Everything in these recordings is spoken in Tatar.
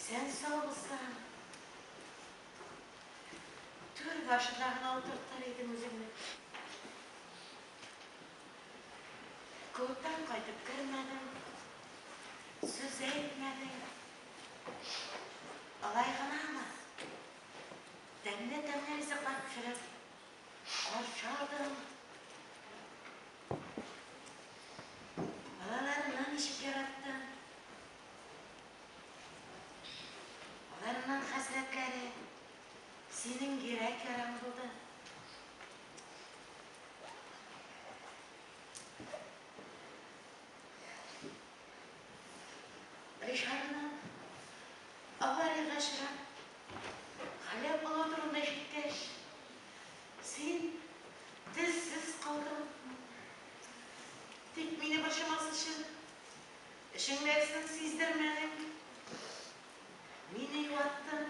Исән-сау булсаң, түр башында гына утыртыр идем үзеңне. Клубтан кайтып кермәдең, сүз әйтмәдең. Алай гынамы? Тәмле-тәмле ризыклар пешереп каршы алдың. Балаларыңны ничек яраттың? Аларның хәсрәтләре синең йөрәк яраң булды. Ришарның авариягә очрап, һәлак булуы турында ишеткәч, син телсез калдың. Тик мине борчымас өчен, эчеңдәгесен сиздермәдең. Мине юаттың.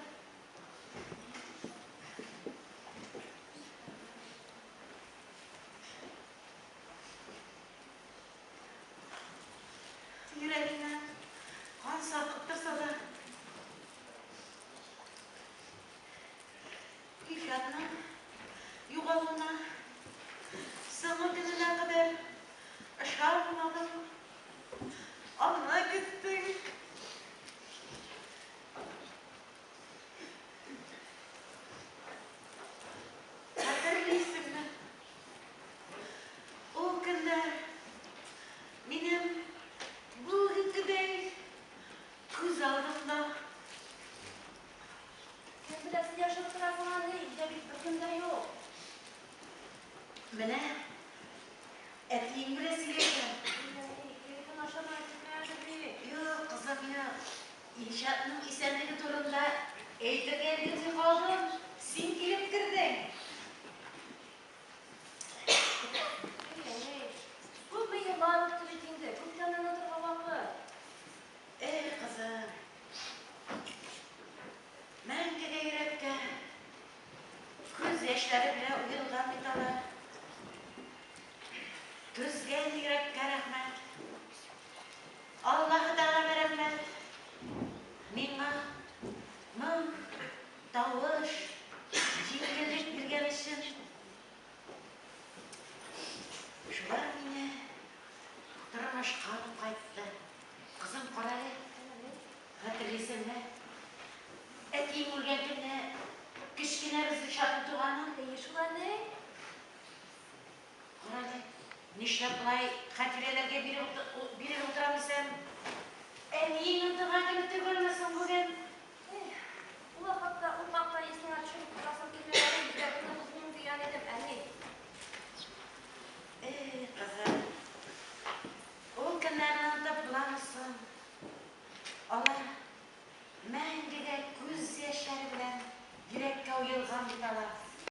Йөрәгеңнән кан саркып торса да, Илшатның югалуына соңгы көненә кадәр ышанмадың, аны көттең. Хәтерлисеңме? Ул көннәр минем бүгенгедәй күз алдымда. Кем белә, син яшереп торасың аны, өйдә бит беркем дә юк. Менә әтиең белән сөйләшәм. Әй, телефон аша да әйтелмәде бит. Юк, кызым, юк. Илшатның исәнлеге турында әйтергә өлгерми калдым, син килеп кердең. Әй, әй, күпме еллар үтте бит инде, күптән онытырга вакыт. Эй, кызым, мәңгегә йөрәккә күз яшьләре белән уелган бит алар. Түзгән йөрәккә рәхмәт. Аллаһы Тәгаләмә рәхмәт. Миңа моң, тавыш, җиңеллек биргән өчен. Шулар мине тормышка алып кайтты. Кызым, карале, хәтерлисеңме? Әтиең үлгән көнне кечкенәбез Ришатның туганын. Әйе шул, әни. Карале, нишләп болай хатирәләргә бирелеп утырам дисәм, әниең онытылган кебек түгелме соң бүген?